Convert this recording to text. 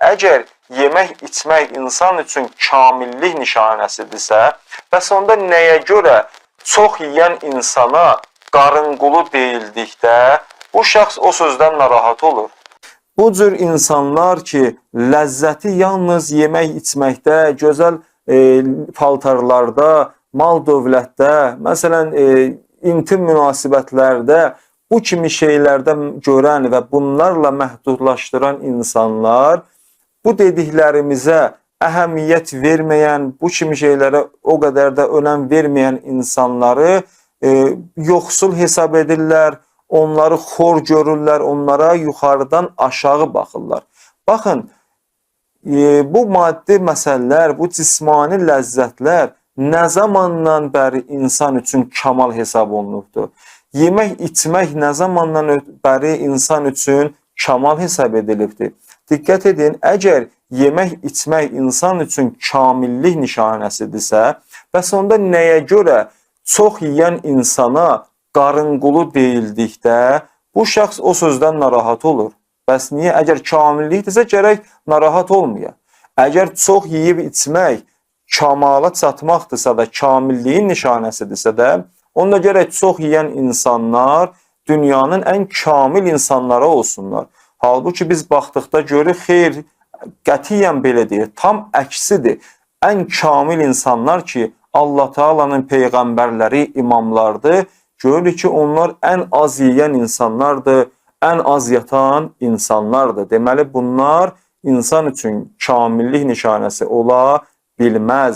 Əgər yemək içmək insan üçün kamillik nişanəsidirsə, bəs onda nəyə görə çox yeyən insana qarınqulu deyildikdə bu şəxs o sözdən narahat olur? Bu cür insanlar ki, ləzzəti yalnız yemək içməkdə, gözəl paltarlarda, mal dövlətdə, məsələn, intim münasibətlərdə bu kimi şeylərdə görən və bunlarla məhdudlaşdıran insanlar bu dediklərimizə əhəmiyyət verməyən, bu kimi şeylərə o qədər də önəm verməyən insanları yoxsul hesab edirlər, onları xor görürlər, onlara yuxarıdan aşağı baxırlar. Baxın, bu maddi məsələlər, bu cismani ləzzətlər nə zamandan bəri insan üçün kamal hesab olunubdur? Yemək, içmək nə zamandan bəri insan üçün kamal hesab edilibdir? Diqqət edin, əgər yemək, içmək insan üçün kamillik nişanəsidirsə, bəs onda nəyə görə çox yeyən insana qarınqulu deyildikdə bu şəxs o sözdən narahat olur? Bəs niyə? Əgər kamillikdirsə gərək narahat olmaya. Əgər çox yeyib içmək kamala çatmaqdırsa da, kamilliyin nişanəsidirsə də, onda gərək çox yeyən insanlar dünyanın ən kamil insanları olsunlar. Halbuki biz baxdıqda görürük, xeyr, qətiyyən belə deyil. Tam əksidir. Ən kamil insanlar ki, Allah Taala'nın peyğəmbərləri, imamlardır. Görürük ki, onlar ən az yeyən insanlardır, ən az yatan insanlardır. Deməli, bunlar insan üçün kamillik nişanəsi ola bilməz.